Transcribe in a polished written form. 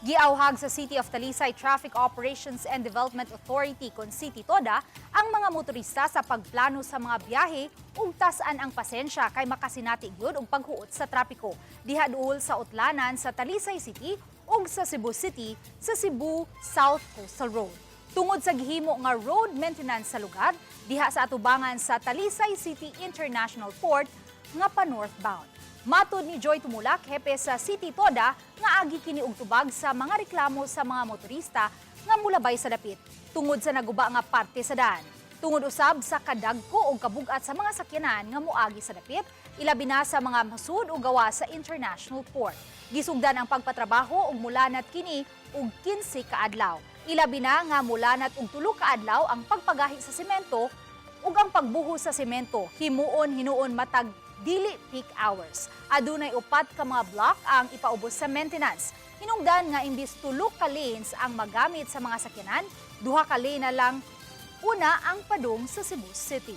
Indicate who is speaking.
Speaker 1: Giawhag sa City of Talisay Traffic Operations and Development Authority kon City TODA ang mga motorista sa pagplano sa mga biyahe ug tas-an ang pasensya kay makasinati gyud og paghuot sa trapiko diha duol sa utlanan sa Talisay City ug sa Cebu City sa Cebu South Coastal Road. Tungod sa gihimo nga road maintenance sa lugar diha sa atubangan sa Talisay City International Port nga pa northbound. Matod ni Joy Tumulak, hepe sa City Toda, nga agi kini og tubag sa mga reklamo sa mga motorista nga mulabay sa dapit tungod sa naguba nga parte sa daan. Tungod usab sa kadagko og kabugat sa mga sakyanan nga moagi sa dapit, ilabi na sa mga masud o gawa sa International Port. Gisugdan ang pagpatrabaho ug mulanat kini og 15 ka adlaw. Ilabi na nga mulanat og 3 ka adlaw ang pagpagahi sa semento ug ang pagbuhos sa semento himuon hinuon matag dili peak hours. Adunay upat ka mga block ang ipaubos sa maintenance. Hinungdan nga imbis tulo ka lanes ang magamit sa mga sakyanan, duha ka lane na lang una ang padung sa Cebu City.